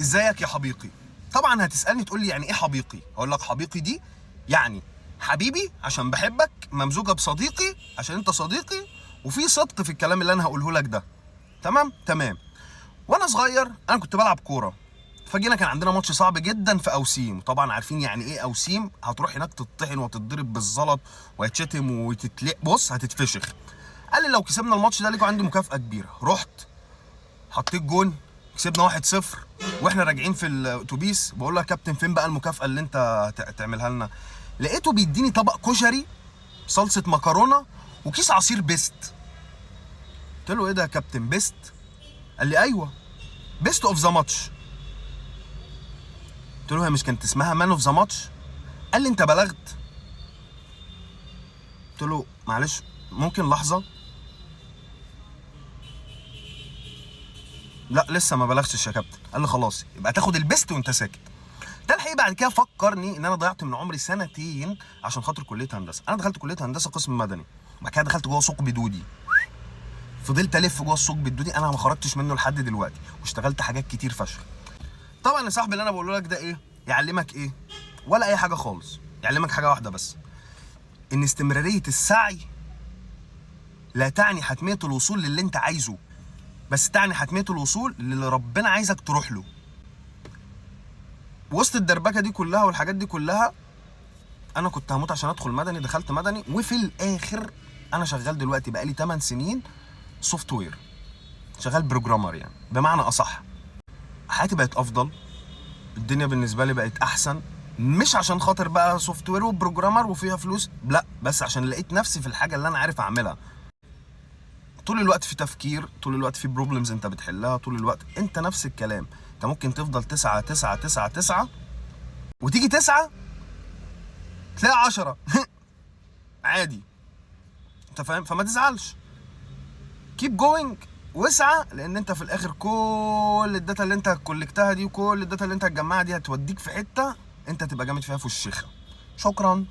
ازيك يا حبيقي؟ طبعا هتسالني تقول لي يعني ايه حبيقي؟ هقول لك حبيقي دي يعني حبيبي عشان بحبك، ممزوجه بصديقي عشان انت صديقي، وفي صدق في الكلام اللي انا هقوله لك ده. تمام تمام. وانا صغير انا كنت بلعب كوره، فجينا كان عندنا ماتش صعب جدا في اوسيم، وطبعا عارفين يعني ايه اوسيم، هتروح هناك تطحن وتتضرب بالزلط وهتشتم وتتلق، بص هتتفشخ. قال لي لو كسبنا الماتش ده ليكوا عندي مكافأة كبيرة. رحت حطيت جون، كسبنا 1-0، واحنا راجعين في الاتوبيس بقول له يا كابتن فين بقى المكافأة اللي انت هتعملها لنا؟ لقيته بيديني طبق كشري، صلصة مكرونة، وكيس عصير بيست. قلت له ايه ده يا كابتن بيست؟ قال لي ايوه best of the match. قلت له هي مش كانت اسمها man of the match؟ قال لي انت بلغت؟ قلت له معلش ممكن لحظة؟ لا لسه ما بلغتش يا كابتن. قال لي خلاص يبقى تاخد ال best وانت ساكت. ده الحقيقة بعد كده فكرني ان انا ضيعت من عمري سنتين عشان خاطر كليه هندسه. انا دخلت كليه هندسة قسم مدني، وبعد كده دخلت جوه ثقب دودي، فضلت الف جوه الثقب الدودي، انا ما خرجتش منه لحد دلوقتي، واشتغلت حاجات كتير فشخ. طبعا يا صاحبي اللي انا بقوله لك ده ايه؟ يعلمك ايه؟ ولا اي حاجة خالص. يعلمك حاجة واحدة بس، ان استمرارية السعي لا تعني حتمية الوصول للي انت عايزه، بس تعني حتمية الوصول للي ربنا عايزك تروح له. وسط الدربكه دي كلها والحاجات دي كلها، انا كنت هموت عشان ادخل مدني، دخلت مدني، وفي الاخر انا شغال دلوقتي بقالي 8 سنين software، شغال programmer يعني بمعنى اصح. حياتي بقت افضل، الدنيا بالنسبة لي بقت احسن، مش عشان خاطر بقى software و programmer وفيها فلوس، لا، بس عشان لقيت نفسي في الحاجة اللي انا عارف اعملها. طول الوقت في تفكير، طول الوقت في problems انت بتحلها، طول الوقت انت نفس الكلام. انت ممكن تفضل 9 9 9 9 وتيجي 9 تلاقي 10 عادي، انت فاهم؟ فما تزعلش، keep going واسعى، لان انت في الاخر كل ال data اللي انت collect تها دي وكل ال data اللي انت هتجمعها دي هتوديك في حتة انت تبقى جامد فيها في الشيخه. شكرا.